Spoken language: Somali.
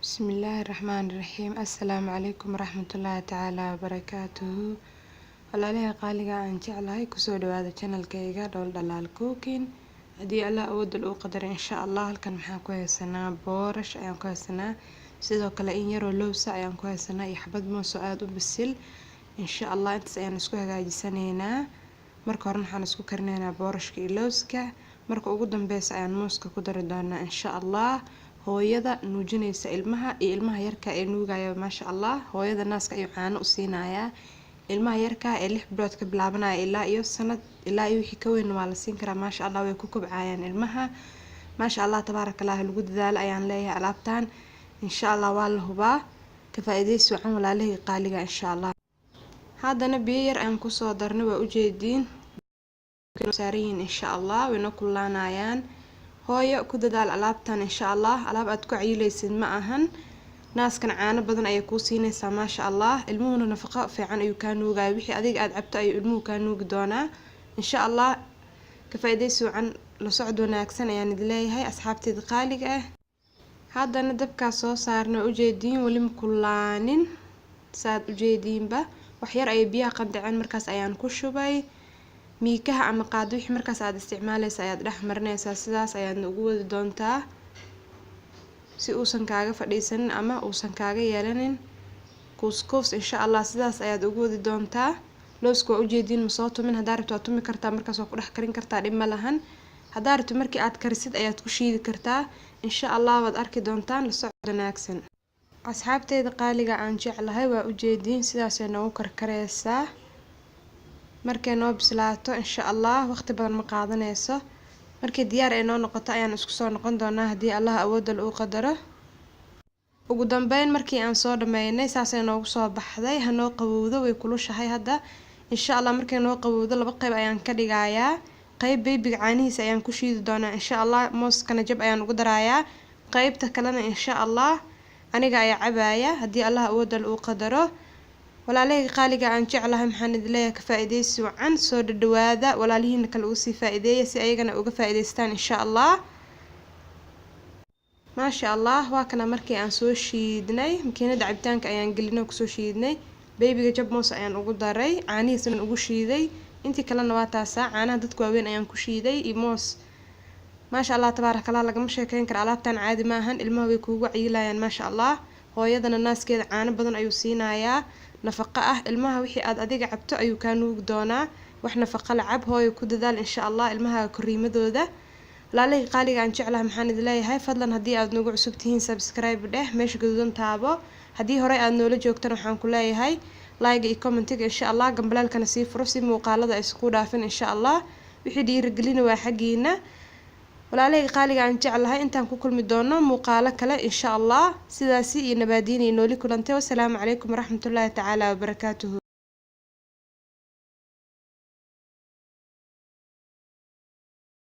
Bismillaahi Raxmaani Raxiim. Assalaamu calaykum waraxmatullaahi tacaala wabarakaatuhu. Walaalaha qaaliga aan jeclahay, kusoo dhawaada channelkayga Dhool Dhalaal Cooking. Haddii Allah awoodda uu qadaray, insha Allah halkan maxaan ku haysanaa? Boorash ayaan ku haysanaa, sidoo kale in yaroo lowsa ayaan ku haysanaa iyo xabad moos oo aada u bisil. Insha Allah intaas ayaan isku hagaajisanaynaa. Marka hore waxaan isku karinaynaa boorashka iyo lowska. Marka ugu dambeysa ayaan mooska ku dari doonaa, insha Allah. Hooyada nuujinaysa ilmaha iyo ilmaha yarka ee nuugaya, maasha Allah, hooyada naaska ayuu caano u siinayaa. Ilmaha yarka ee 6 bilood ka bilaabanaya ilaa iyo sanad, ilaa iyo wixii ka weyn waa la siin karaa. Maasha Allah, way ku kobcayaan ilmaha. Maasha Allah, tabaaraka Allah, lagu dadaalo ayaan leeyahay alaabtan. Insha Allah waa la hubaa ka faa'iidaysi wacan, walaalahii qaaliga. Insha Allah haddana biyo yar ayaan kusoo darnay. Waa ujeediin saaran yihiin. Insha Allah wayna kululaanayaan. Hooyo, ku dadaal alaabtan, insha Allah. Alaab aad ku cayilaysid ma ahan. Naaskan caano badan ayay kuu siinaysaa, maasha Allah. Ilmuhuna nafaqo fiican ayuu kaa nuugaya. Wixii adiga aad cabto ayuu ilmuhu kaa nuugi doonaa, insha Allah. Ka faa'iidaysi wacan, la socod wanaagsan ayaan idin leeyahay, asxaabteeda qaaliga ah. Haddana dabkaa soo saarna, ujeediin, weli ma kululaanin. Saad ujeediinba, wax yar ayay biyaha qandaceen. Markaas ayaan ku shubay miikaha ama qaado, wixii markaas aad isticmaaleysa ayaad dhex marinaysaa. Sidaas ayaadna ugu wadi doontaa si uusan kaaga fadhiisanin ama uusan kaaga yeelanin kuuskuus. Insha Allah sidaas ayaad ugu wadi doontaa. Lowska waa ujeediin, ma soo tumin. Haddaa rabto waa tumi kartaa, markaas waa ku dhex karin kartaa, dhib ma lahan. Haddaa rabto, markii aad karisid ayaad ku shiidi kartaa. Insha Allah waad arki doontaan. La socod wanaagsan, asxaabteyda qaaliga aan jeclahay. Waa ujeediin, sidaasay noogu karkareysaa. Markay noo bislaato, insha Allah, waqti badan ma qaadaneyso. Markii diyaar ay noo noqoto ayaan isku soo noqon doonaa, haddii Allah awoodda uu qadaro. Ugu dambeyn, markii aan soo dhameynay, saasay noogu soo baxday. Hanoo qabowdo, way kulushahay hadda. Insha Allah markay noo qabowdo, laba qeyb ayaan ka dhigayaa. Qeyb babyga caanihiisa ayaan ku shiidi doonaa, insha Allah. Mooskana jab ayaan ugu darayaa. Qeybta kalena, insha Allah, aniga ayaa cabaaya, haddii Allah awoodda uu qadaro. Walaalahayga qaaliga aan jeclahay, maxaan idin leeyahay? Ka faa-iideysi wacan. Soo dhadhawaada, walaalihiina kale uga sii faa-iideeya si ayagana uga faa-iideystaan, insha Allah. Maasha Allah, waa kana markii aan soo shiidnay. Makiinada cabitaanka ayaan gelinay oo kusoo shiidnay. Babyga jab moos ayaan ugu daray, caanihiisana ugu shiiday. Intii kalena waa taasaa, caanaha dadka waaweyn ayaan ku shiiday iyo moos. Maasha Allah, tabaaraka Allah, lagama sheekeyn karo alaabtan, caadi maahan. Ilmaha way kuugu cayilayaan, maasha Allah. Hooyadana naaskeeda caano badan ayuu siinayaa, nafaqo ah. Ilmaha wixii aad adiga cabto ayuu kaa nuugi doonaa. Wax nafaqo la cab, hooyo, ku dadaal, insha Allah, ilmaha koriimadooda. Walaalahii qaaliga aan jeclahay, maxaan idin leeyahay? Fadlan, haddii aad nagu cusub tihiin, subscribe dheh, meesha gaduudan taabo. Haddii horey aad noola joogtana, waxaan ku leeyahay like iyo commentiga, insha Allah. Gambaleelkana sii furo si muuqaalada ay isku dhaafin, insha Allah. Wixii dhiirigelina waa xaggiina. Walaalahayga qaaliga aan jeclahay, intaan ku kulmi doono muuqaalo kale, insha Allah, sidaasi iyo nabaadiin iyo nooli kulantay. Wasalaamu calaykum waraxmatullaahi tacaala wabarakaatuhu.